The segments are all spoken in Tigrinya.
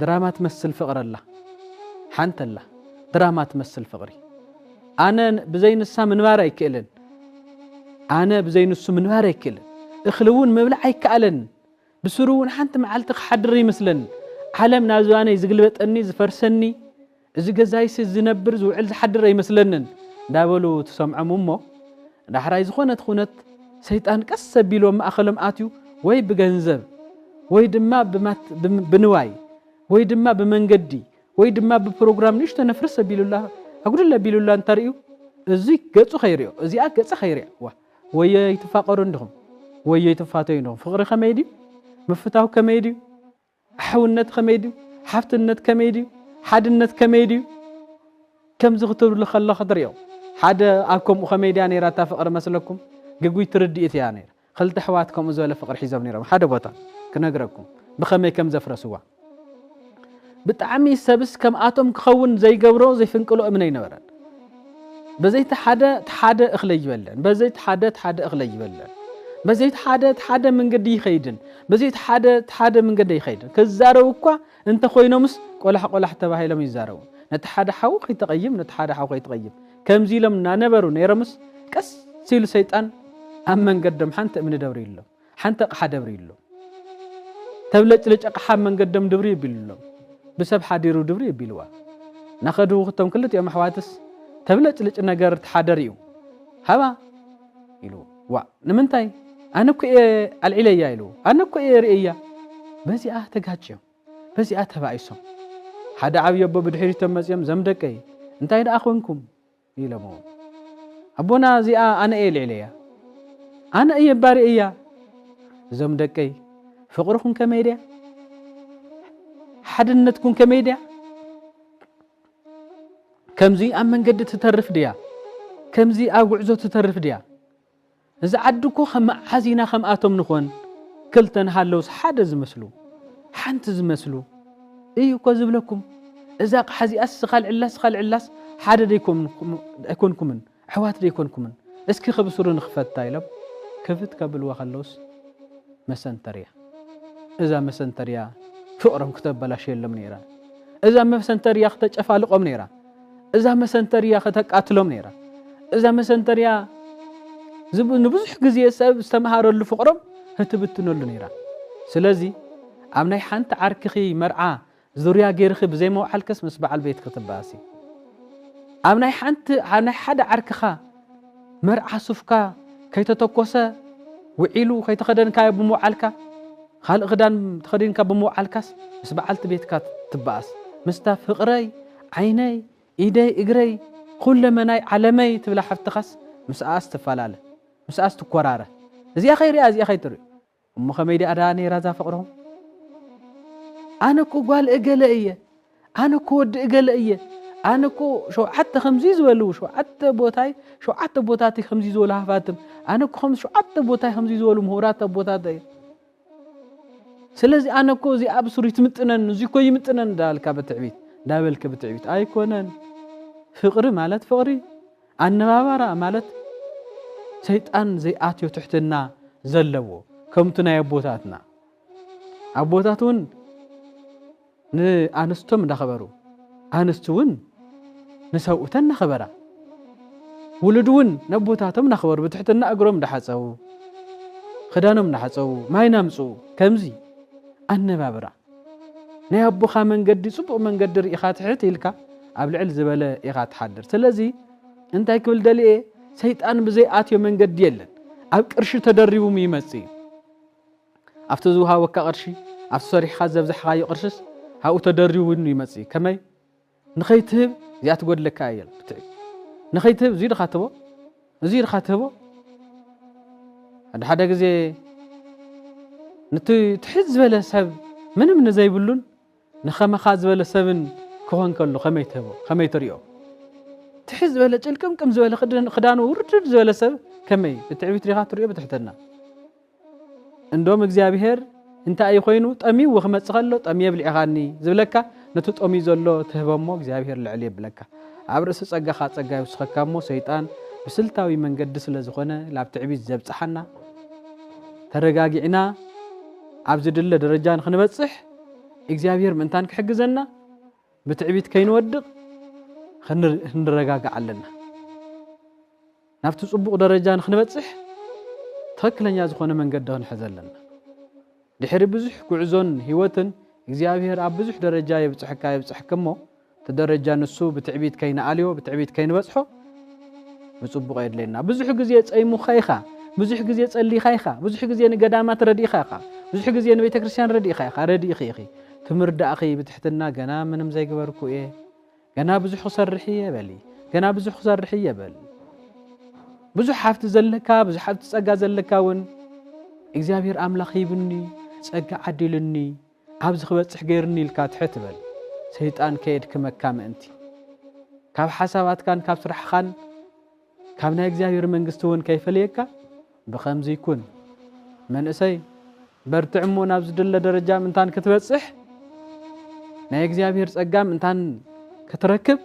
ድራማ ትመስል ፍቕሪ ኣላ። ሓንቲ ኣላ። ድራማ ትመስል ፍቕሪ። ኣነ ብዘይ ንሳ ምንባር ኣይክእልን። ኣነ ብዘይ ንሱ ምንባር ኣይክእልን። እኽሊ እውን ምብላዕ ኣይከኣለን። ብስሩ እውን ሓንቲ መዓልቲ ክሓድር ይመስለኒ። ዓለም ናብ ዝባነይ ዝግልበጠኒ፣ ዝፈርሰኒ፣ እዚ ገዛይሲ ዝነብር ዝውዕል ዝሓድር ኣይመስለንን እንዳበሉ ትሰምዖም እሞ፣ ዳሕራይ ዝኾነት ኩነት ሰይጣን ቀስ ኣቢሉ ኣብ ማእኸሎም ኣትዩ፣ ወይ ብገንዘብ፣ ወይ ድማ ብማት-፣ ብም-፣ ብንዋይ፣ ወይ ድማ ብመንገዲ፣ ወይ ድማ ብፕሮግራም ንእሽቶ ነፍርስ ኣቢሉላ፣ ኣጉድል ኣቢሉላ እንተርእዩ፣ እዚ ገጹ ከይርእዮ፣ እዚኣ ገጻ ከይርእያ። ዋ፣ ወይ ኣይትፋቐሩ እንዲኹም፣ ወይ ኣይትፋተዩ እንዲኹም። ፍቕሪ ከመይ ድዩ? ምፍታው ከመይ ድዩ? ኣሕውነት ከመይ ድዩ? ሓፍትነት ከመይ ድዩ? ሓድነት ከመይ ድዩ? ከምዚ ክትብሉ ከሎ ክትርእዮ፣ ሓደ ኣብ ከምኡ ከመይ ድያ ነይራ እታ ፍቕሪ መስለኩም? ግጉይ ትርድኢት እያ ነይራ። ክልተ ኣሕዋት ከምኡ ዝበለ ፍቕሪ ሒዞም ነይሮም፣ ሓደ ቦታ ክነግረኩም ብኸመይ ከም ዘፍረስዋ። ብጣዕሚ ሰብስ ከምኣቶም ክኸውን ዘይገብሮ ዘይፍንቅሎ እምነ ኣይነበረን። በዘይ እቲ ሓደ እቲ ሓደ እኽለ ይበለን፣ በዘይ እቲ ሓደ እቲ ሓደ እኽለ ይበለን፣ በዘይ እቲ ሓደ እቲ ሓደ መንገዲ ይኸይድን፣ በዘይ እቲ ሓደ እቲ ሓደ መንገዲ ይኸይድን። ክዛረቡ እኳ እንተኾይኖምስ ቆላሕ ቆላሕ ተባሂሎም ይዛረቡ። ነቲ ሓደ ሓው ከይተቐይም፣ ነቲ ሓደ ሓው ከይትቐይም። ከምዚ ኢሎም እናነበሩ ነይሮምስ ቀስ ኢሉ ሰይጣን ኣብ መንገዶም ሓንቲ እምኒ ደብሪሎም፣ ሓንቲ ኣቕሓ ደብሪሎም። ተብለጭልጭ ኣቕሓ ኣብ መንገዶም ድብሪ የቢሉሎም። ብሰብ ሓዲሩ ድብሪ የቢልዋ። ናኸዱ እቶም ክልቲኦም ኣሕዋትስ ተብለጭልጭ ነገር ተሓደር እዩ። ሃባ ኢሉ። ዋእ፣ ንምንታይ? ኣነ እኮ እየ ኣልዒለያ ኢሉ። ኣነ እኮ እየ ርእያ። በዚኣ ተጋጭዮም። በዚኣ ተባኢሶም። ሓደ ዓብዪ ኣቦ ብድሕሪቶም መጺኦም፣ "ዘም ደቀይ፣ እንታይ ደኣ ኮንኩም?" ኢሎምዎ። "ኣቦና፣ እዚኣ ኣነ እየ ልዒለያ። ኣነ እየ ባሪእያ። እዞም ደቀይ፣ ፍቕርኹም ከመይ ድያ? ሓድነትኩም ከመይ ድያ? ከምዚ ኣብ መንገዲ ትተርፍ ድያ? ከምዚ ኣብ ጉዕዞ ትተርፍ ድያ? እዚ ዓዲ እኮ ከም መዓዝ ኢና ከምኣቶም ንኾን? ክልተ ንሃለውስ ሓደ ዝመስሉ፣ ሓንቲ ዝመስሉ እዩ እኮ ዝብለኩም። እዛ ኣቕሓ እዚኣስ ስኻ ልዕላስ፣ ስኻ ልዕላስ ሓደ ደይኮንኩም-፣ ኣይኮንኩምን፣ ኣሕዋት ደይኮንኩምን? እስኪ ከብስሩ ንኽፈታ" ኢሎም ክፍት ከብልዋ ከለውስ መሰንተርያ። እዛ መሰንተርያ ፍቕሮም ክተበላሽየሎም ነይራ። እዛ መሰንተርያ ክተጨፋልቖም ነይራ። እዛ መሰንተርያ ከተቃትሎም ነይራ። እዛ መሰንተርያ ዝብ-፣ ንብዙሕ ግዜ ሰብ ዝተምሃረሉ ፍቕሮም ክትብትነሉ ነይራ። ስለዚ ኣብ ናይ ሓንቲ ዓርክኺ መርዓ ዙርያ ገይርኺ ብዘይ መውዓልከስ ምስ በዓል ቤትኪ ትበኣሲ። ኣብ ናይ ሓንቲ፣ ኣብ ናይ ሓደ ዓርክኻ መርዓ ሱፍካ ከይተተኮሰ ውዒሉ ከይተኸደንካዮ ብምውዓልካ፣ ካልእ ክዳን ተኸዲንካ ብምውዓልካስ ምስ በዓልቲ ቤትካ ትበኣስ። ምስታ ፍቕረይ፣ ዓይነይ፣ ኢደይ፣ እግረይ፣ ኩለመናይ፣ ዓለመይ ትብላ ሓፍትኻስ ምስኣስ ትፈላለ፣ ምስኣስ ትኮራረ። እዚኣ ከይሪኣ፣ እዚኣ ከይትሪኦ። እሞ ከመይ ደኣ ደኣ ነይራ እዛ ፍቕርኹም? ኣነ እኮ ጓል እገለ እየ፣ ኣነ እኮ ወዲ እገለ እየ፣ ኣነ እኮ ሸውዓተ ከምዚ ዝበሉ፣ ሸውዓተ ቦታይ፣ ሸውዓተ ቦታቲ ከምዚ ዝበሉ ሃፋትም፣ ኣነ እኮ ከም ሸውዓተ ቦታይ ከምዚ ዝበሉ ምሁራት ኣቦታት እየ። ስለዚ ኣነ እኮ እዚ ኣብ ሱሪ ትምጥነን፣ እዚ እኮ ይምጥነን እንዳበልካ ብትዕቢት፣ እንዳበልክ ብትዕቢት። ኣይኮነን። ፍቕሪ ማለት ፍቕሪ፣ ኣነባባራ ማለት ሰይጣን ዘይኣትዮ ትሕትና ዘለዎ፣ ከምቲ ናይ ኣቦታትና። ኣቦታት እውን ንኣንስቶም እንዳኸበሩ፣ ኣንስቲ እውን ንሰብኡተን እናኸበራ፣ ውሉድ እውን ነቦታቶም እናኸበሩ፣ ብትሕትና እግሮም እንዳሓጸቡ፣ ክዳኖም እንዳሓጸቡ፣ ማይ ናምጽኡ፣ ከምዚ ኣነባብራ። ናይ ኣቦኻ መንገዲ፣ ጽቡቕ መንገዲ ርኢኻ ትሕት ኢልካ፣ ኣብ ልዕል ዝበለ ኢኻ ትሓድር። ስለዚ እንታይ ክብል ደልየ፣ ሰይጣን ብዘይኣትዮ መንገዲ የለን። ኣብ ቅርሺ ተደሪቡ ይመጽእ እዩ። ኣብቲ ዝውሃበካ ቅርሺ፣ ኣብቲ ሰሪሕኻ ዘብዛሕኻዮ ቅርሽስ፣ ኣብኡ ተደሪቡ ይመጽእ እዩ። ከመይ? ንኸይትህብ እዚኣ ትጎድለካ እያ። ብትዕቢት። ንኸይትህብ እዙይ ድኻ ትህቦ፣ እዙይ ድኻ ትህቦ። ሓደ ሓደ ግዜ ንቲ ትሕት ዝበለ ሰብ ምንም ንዘይብሉን ንኸመኻ ዝበለ ሰብን ክኾን ከሎ ከመይ ትህቦ፣ ከመይ ትሪኦ? ትሕት ዝበለ ጭልቅምቅም ዝበለ ክድ-፣ ክዳኑ ውርድድ ዝበለ ሰብ ከመይ ብትዕቢት ዲኻ ትሪኦ ብትሕትና? እንዶም እግዚኣብሔር እንታይ እዩ ኮይኑ፣ ጠምዩ ክመጽእ ከሎ፣ "ጠምየ ብሊዕኻኒ" ዝብለካ፣ ነቲ ጠምዩ ዘሎ ትህቦ እሞ እግዚኣብሔር ልዕል የብለካ። ኣብ ርእሲ ጸጋኻ ጸጋ ይውስኸካ እሞ፣ ሰይጣን ብስልታዊ መንገዲ ስለ ዝኾነ፣ ላብ ትዕቢት ዘብጽሓና፣ ተረጋጊዕና ኣብ ዝድለ ደረጃ ንኽንበጽሕ፣ እግዚኣብሔር ምእንታን ክሕግዘና ብትዕቢት ከይንወድቕ ክንር- ክንረጋጋዕ ኣለና። ናብቲ ጽቡቕ ደረጃ ንኽንበጽሕ ትኽክለኛ ዝኾነ መንገዲ ክንሕዝ ኣለና። ድሕሪ ብዙሕ ጉዕዞን ህይወትን እግዚኣብሔር ኣብ ብዙሕ ደረጃ የብጽሐካ የብጽሐክ እሞ እቲ ደረጃ ንሱ ብትዕቢት ከይንኣልዮ ብትዕቢት ከይንበጽሖ ብጽቡቕ የድለየና። ብዙሕ ግዜ ጸይሙኻ ኢኻ፣ ብዙሕ ግዜ ጸሊኻ ኢኻ፣ ብዙሕ ግዜ ንገዳማት ረዲእኻ ኢኻ፣ ብዙሕ ግዜ ንቤተ ክርስቲያን ረዲእኻ ኢኻ፣ ረዲእኺ ኢኺ። ትምርዳእኺ ብትሕትና ገና ምንም ዘይገበርኩ እየ፣ ገና ብዙሕ ክሰርሕ እየ በሊ፣ ገና ብዙሕ ክሰርሕ እየ በል። ብዙሕ ሃፍቲ ዘለካ፣ ብዙሕ ሃፍቲ ጸጋ ዘለካ እውን እግዚኣብሔር ኣምላኽ ሂብኒ፣ ጸጋ ዓዲልኒ፣ ኣብዚ ክበጽሕ ገይርኒ ኢልካ ትሕት በል። ሰይጣን ከየድክመካ ምእንቲ ካብ ሓሳባትካን ካብ ስራሕኻን ካብ ናይ እግዚኣብሔር መንግስቲ እውን ከይፈለየካ ብኸምዚ ይኩን። መንእሰይ በርትዕ እሞ ናብ ዝድለ ደረጃ ምእንታን ክትበጽሕ ናይ እግዚኣብሔር ጸጋ ምእንታን ክትረክብ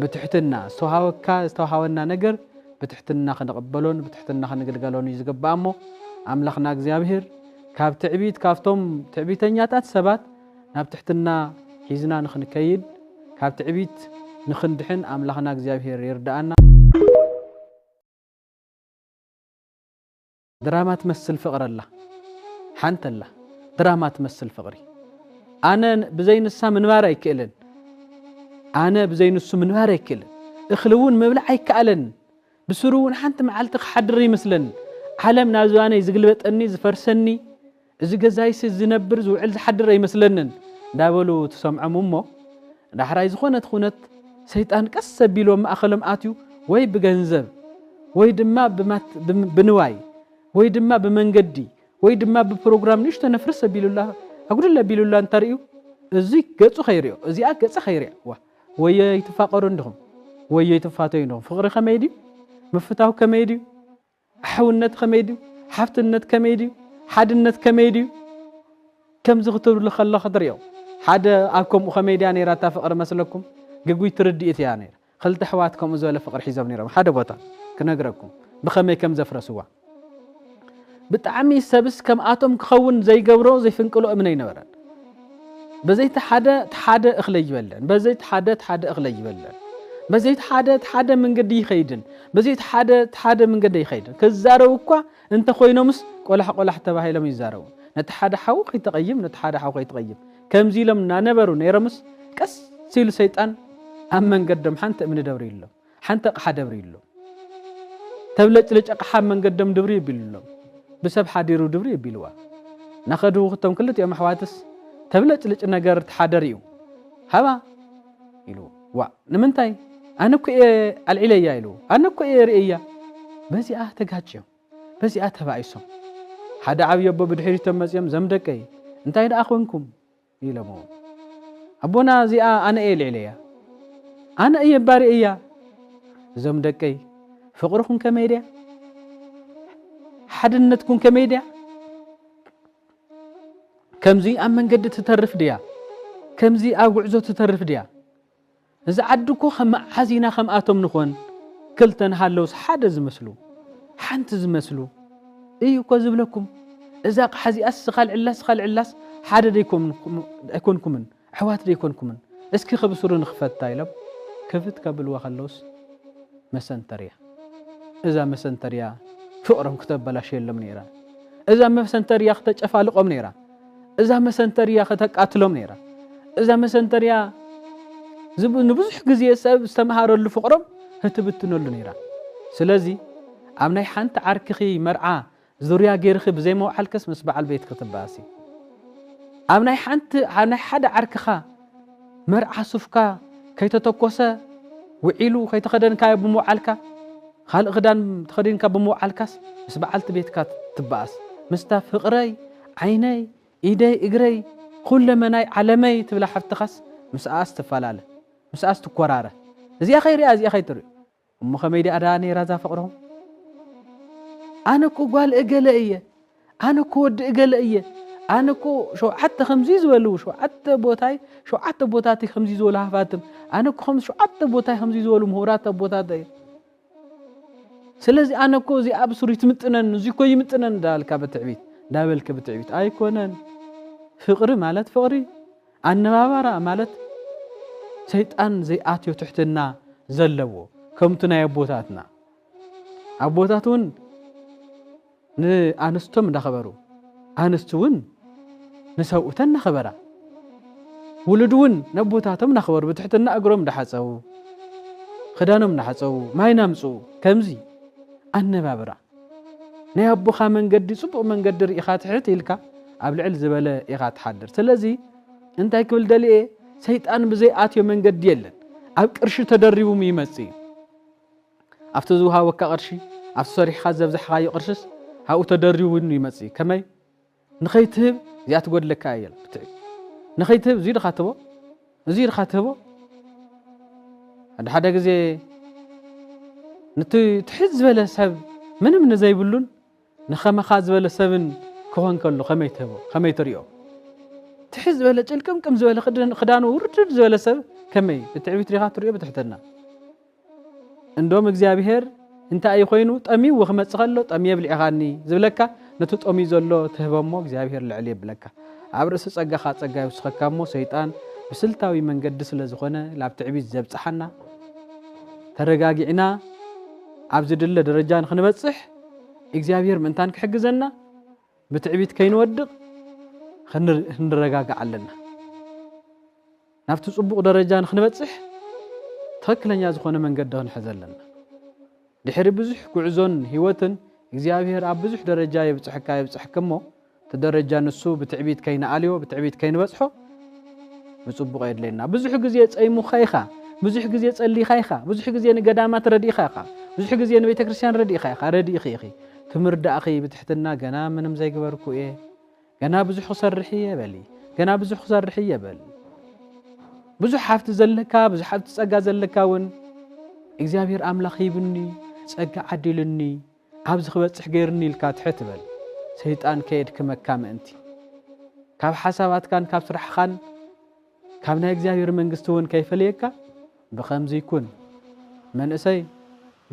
ብትሕትና ዝተውሃበካ ዝተውሃበና ነገር ብትሕትና ክንቕበሎን ብትሕትና ክንግልገሎን እዩ ዝግባእ እሞ ኣምላኽና እግዚኣብሔር ካብ ትዕቢት ካብቶም ትዕቢተኛታት ሰባት ናብ ትሕትና ሒዝና ንኽንከይድ ካብ ትዕቢት ንኽንድሕን ኣምላኽና እግዚኣብሔር ይርዳኣና። ድራማ ትመስል ፍቕሪ ኣላ፣ ሓንቲ ኣላ ድራማ ትመስል ፍቕሪ። ኣነ ብዘይ ንሳ ምንባር ኣይክእልን፣ ኣነ ብዘይ ንሱ ምንባር ኣይክእልን። እኽሊ እውን ምብላዕ ኣይከኣለን። ብስሩ እውን ሓንቲ መዓልቲ ክሓድር ይመስለን። ዓለም ናብ ዝባነይ ዝግልበጠኒ ዝፈርሰኒ፣ እዚ ገዛይሲ ዝነብር ዝውዕል ዝሓድር ኣይመስለንን እንዳበሉ ትሰምዖም እሞ ዳሕራይ ዝኾነት ኩነት ሰይጣን ቀስ ኣቢሉ ኣብ ማእኸሎም ኣትዩ ወይ ብገንዘብ ወይ ድማ ብማት- ብም- ብንዋይ ወይ ድማ ብመንገዲ ወይ ድማ ብፕሮግራም ንእሽቶ ነፍርስ ኣቢሉላ ኣጉድል ኣቢሉላ እንተርእዩ እዚ ገጹ ከይርዮ እዚኣ ገጸ ከይርያ ዋ ወዮ ይትፋቀሩ እንዲኹም ወዮ ይትፋተዩ እንዲኹም ፍቅሪ ከመይ ድዩ ምፍታው ከመይ ድዩ ኣሕውነት ከመይ ድዩ ሓፍትነት ከመይ ድዩ ሓድነት ከመይ ድዩ ከምዚ ክትብሉ ከሎ ክትርእዮ ሓደ ኣብ ከምኡ ከመይ ድያ ነይራ እታ ፍቅሪ መስለኩም ግጉይ ትርድኢት እያ ነይራ ክልተ ኣሕዋት ከምኡ ዝበለ ፍቅሪ ሒዞም ነይሮም ሓደ ቦታ ክነግረኩም ብከመይ ከም ዘፍረስዋ ብጣዕሚ ሰብስ ከምኣቶም ክኸውን ዘይገብሮ ዘይፍንቅሎ እምነ ኣይነበረን በዘይ ሓደ ሓደ እኽለ ይበለን በዘይ ሓደ ሓደ እኽለ ይበለን በዘይ ሓደ ሓደ መንገዲ ይኸይድን በዘይ ሓደ ሓደ መንገዲ ይኸይድን ክዛረቡ እኳ እንተኾይኖምስ ቆላሕ ቆላሕ ተባሂሎም ይዛረቡ ነቲ ሓደ ሓው ከይተቐይም ነቲ ሓደ ሓው ከይተቐይም ከምዚ ኢሎም እናነበሩ ነይሮምስ ቀስ ኢሉ ሰይጣን ኣብ መንገዶም ሓንቲ እምኒ ደብሪሎም ሓንቲ ኣቕሓ ደብሪሎም ተብለጭልጭ ኣቕሓ ኣብ መንገዶም ድብሪ የቢሉሎም ብሰብ ሓዲሩ ድብሪ የቢልዋ ናኸድዉ ክቶም ክልቲኦም ኣሕዋትስ ተብለጭልጭ ነገር ተሓደር እዩ ሃባ ኢሉ ዋ ንምንታይ ኣነ እኮ እየ ኣልዒለያ ኢሉ ኣነ እኮ እየ ርእያ በዚኣ ተጋጭዮም በዚኣ ተባኢሶም ሓደ ዓብዪ ኣቦ ብድሕሪቶም መፂኦም ዘም ደቀይ እንታይ ደኣ ኮንኩም ኢሎምዎ ኣቦና እዚኣ ኣነ እየ ልዒለያ ኣነ እየ ባርእ እያ እዞም ደቀይ ፍቕርኹም ከመይ ድያ ሓድነትኩም ከመይ ድያ ከምዚ ኣብ መንገዲ ትተርፍ ድያ ከምዚ ኣብ ጉዕዞ ትተርፍ ድያ እዛ ዓዲ እኮ ከም መዓዝ ኢና ከምኣቶም ንኾን ክልተ ንሃለውስ ሓደ ዝመስሉ ሓንቲ ዝመስሉ እዩ እኮ ዝብለኩም እዛ ኣቕሓ እዚኣስ ስኻልዕላስ ስኻልዕላስ ሓደ ኣይኮንኩምን ኣሕዋት ዘይኮንኩምን እስኪ ከብስሩ ንኽፈታ ኢሎም ክፍት ከብልዋ ከለውስ መሰንተርያ እዛ መሰንተርያ ፍቕሮም ክተበላሸየሎም ነይራ እዛ መሰንተርያ ክተጨፋልቖም ነይራ እዛ መሰንተርያ ከተቃትሎም ነይራ እዛ መሰንተርያ ንብዙሕ ግዜ ሰብ ዝተምሃረሉ ፍቕሮም ህትብትነሉ ነይራ ስለዚ ኣብ ናይ ሓንቲ ዓርክኺ መርዓ ዙርያ ገይርኺ ብዘይ መውዓልክስ ምስ በዓል ቤትኪ ትበኣሲ ኣብ ናይ ሓንቲ ኣብ ናይ ሓደ ዓርክኻ መርዓ ሱፍካ ከይተተኮሰ ውዒሉ ከይተኸደንካዮ ብምውዓልካ ካልእ ክዳን ተኸዲንካ ብምውዓልካስ ምስ በዓልቲ ቤትካ ትበኣስ ምስታ ፍቕረይ ዓይነይ ኢደይ እግረይ ኩለመናይ ዓለመይ ትብላ ሓፍትኻስ ምስኣስ ትፈላለ ምስኣስ ትኮራረ እዚኣ ከይሪኣ እዚኣ ከይትሪኦ እሞ ከመይ ዲኣ ደኣ ነይራ እዛ ፍቕርኹም ኣነ እኮ ጓል እገለ እየ ኣነ እኮ ወዲ እገለ እየ ኣነ እኮ ሸውዓተ ከምዚ ዝበሉ ሸውዓተ ቦታይ ሸውዓተ ቦታቲ ከምዚ ዝበሉ ሃፋትም ኣነ እኮ ከም ሸውዓተ ቦታይ ከምዚ ዝበሉ ምሁራት ኣቦታት እየ ስለዚ ኣነ እኮ እዚ ኣብ ሱሪ ትምጥነን እዚ እኮ ይምጥነን እንዳልካ ብትዕቢት እንዳበልክ ብትዕቢት ኣይኮነን ፍቕሪ ማለት ፍቕሪ፣ ኣነባባራ ማለት ሰይጣን ዘይኣትዮ ትሕትና ዘለዎ፣ ከምቲ ናይ ኣቦታትና። ኣቦታት እውን ንኣንስቶም እንዳኸበሩ፣ ኣንስቲ እውን ንሰብኡተን እናኸበራ፣ ውሉድ እውን ነቦታቶም እናኸበሩ፣ ብትሕትና እግሮም እንዳሓጸቡ፣ ክዳኖም እንዳሓጸቡ፣ ማይ ናምጽኡ፣ ከምዚ ኣነባብራ። ናይ ኣቦኻ መንገዲ፣ ጽቡቕ መንገዲ ርኢኻ ትሕት ኢልካ፣ ኣብ ልዕል ዝበለ ኢኻ ትሓድር። ስለዚ እንታይ ክብል ደልየ፣ ሰይጣን ብዘይኣትዮ መንገዲ የለን። ኣብ ቅርሺ ተደሪቡ ይመጽእ እዩ። ኣብቲ ዝውሃበካ ቅርሺ፣ ኣብቲ ሰሪሕኻ ዘብዛሕኻዮ ቅርሽስ፣ ኣብኡ ተደሪቡ ይመጽእ። ከመይ? ንኸይትህብ እዚኣ ትጎድለካ እያ። ብትዕ-፣ ንኸይትህብ እዙይ ድኻ ትህቦ፣ እዙይ ድኻ ትህቦ። ሓደ ሓደ ግዜ ንቲ ትሕት ዝበለ ሰብ ምንም ንዘይብሉን ንኸመኻ ዝበለ ሰብን ክኾን ከሎ ከመይ ትህቦ፣ ከመይ ትሪኦ? ትሕት ዝበለ ጭልቅምቅም ዝበለ ክድን-፣ ክዳኑ ውርድድ ዝበለ ሰብ ከመይ ብትዕቢት ዲኻ ትሪኦ? ብትሕትና። እንዶም እግዚኣብሔር እንታይ እዩ ኮይኑ? ጠምዩ ክመጽእ ከሎ፣ "ጠምየ ብሊዕኻኒ" ዝብለካ፣ ነቲ ጠምዩ ዘሎ ትህቦ እሞ እግዚኣብሔር ልዕል የብለካ። ኣብ ርእሲ ጸጋኻ ጸጋ ይውስኸካ እሞ፣ ሰይጣን ብስልታዊ መንገዲ ስለ ዝኾነ ላብ ትዕቢት ዘብጽሓና፣ ተረጋጊዕና ኣብ ዝድለ ደረጃ ንኽንበጽሕ እግዚኣብሔር ምእንታን ክሕግዘና፣ ብትዕቢት ከይንወድቕ ክንር-፣ ክንረጋጋዕ ኣለና። ናብቲ ጽቡቕ ደረጃ ንኽንበጽሕ ትኽክለኛ ዝኾነ መንገዲ ክንሕዝ ኣለና። ድሕሪ ብዙሕ ጉዕዞን ህይወትን እግዚኣብሔር ኣብ ብዙሕ ደረጃ የብጽሐካ፣ የብጽሐኪ እሞ፣ እቲ ደረጃ ንሱ ብትዕቢት ከይንኣልዮ፣ ብትዕቢት ከይንበጽሖ ብጽቡቕ የድልየና። ብዙሕ ግዜ ጸይሙኻ ኢኻ፣ ብዙሕ ግዜ ጸሊኻ ኢኻ፣ ብዙሕ ግዜ ንገዳማት ረዲእኻ ኢኻ፣ ብዙሕ ግዜ ንቤተ ክርስቲያን ረዲእኻ ኢኻ፣ ረዲእኺ ኢኺ። ትምርዳእኺ ብትሕትና፣ "ገና ምንም ዘይገበርኩ እየ፣ ገና ብዙሕ ክሰርሕ እየ" በሊ። ገና ብዙሕ ክሰርሕ እየ በል። ብዙሕ ሃብቲ ዘለካ፣ ብዙሕ ሃብቲ ጸጋ ዘለካ እውን፣ "እግዚኣብሔር ኣምላኽ ሂብኒ፣ ጸጋ ዓዲሉኒ፣ ኣብዚ ክበጽሕ ገይሩኒ" ኢልካ ትሕት በል። ሰይጣን ከየድክመካ ምእንቲ፣ ካብ ሓሳባትካን ካብ ስራሕኻን ካብ ናይ እግዚኣብሔር መንግስቲ እውን ከይፈለየካ፣ ብኸምዚ ይኩን። መንእሰይ፣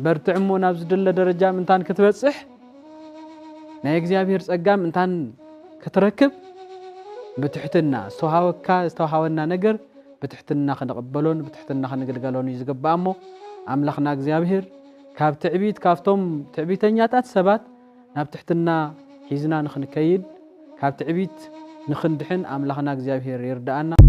በርትዕ እሞ ናብ ዝድለ ደረጃ ምእንታን ክትበጽሕ፣ ናይ እግዚኣብሔር ጸጋ ምእንታን ክትረክብ፣ ብትሕትና ዝተውሃበካ፣ ዝተውሃበና ነገር ብትሕትና ክንቕበሎን ብትሕትና ክንግልገሎን እዩ ዝግባእ እሞ፣ ኣምላኽና እግዚኣብሔር ካብ ትዕቢት፣ ካብቶም ትዕቢተኛታት ሰባት ናብ ትሕትና ሒዝና ንኽንከይድ፣ ካብ ትዕቢት ንኽንድሕን ኣምላኽና እግዚኣብሔር ይርድኣና።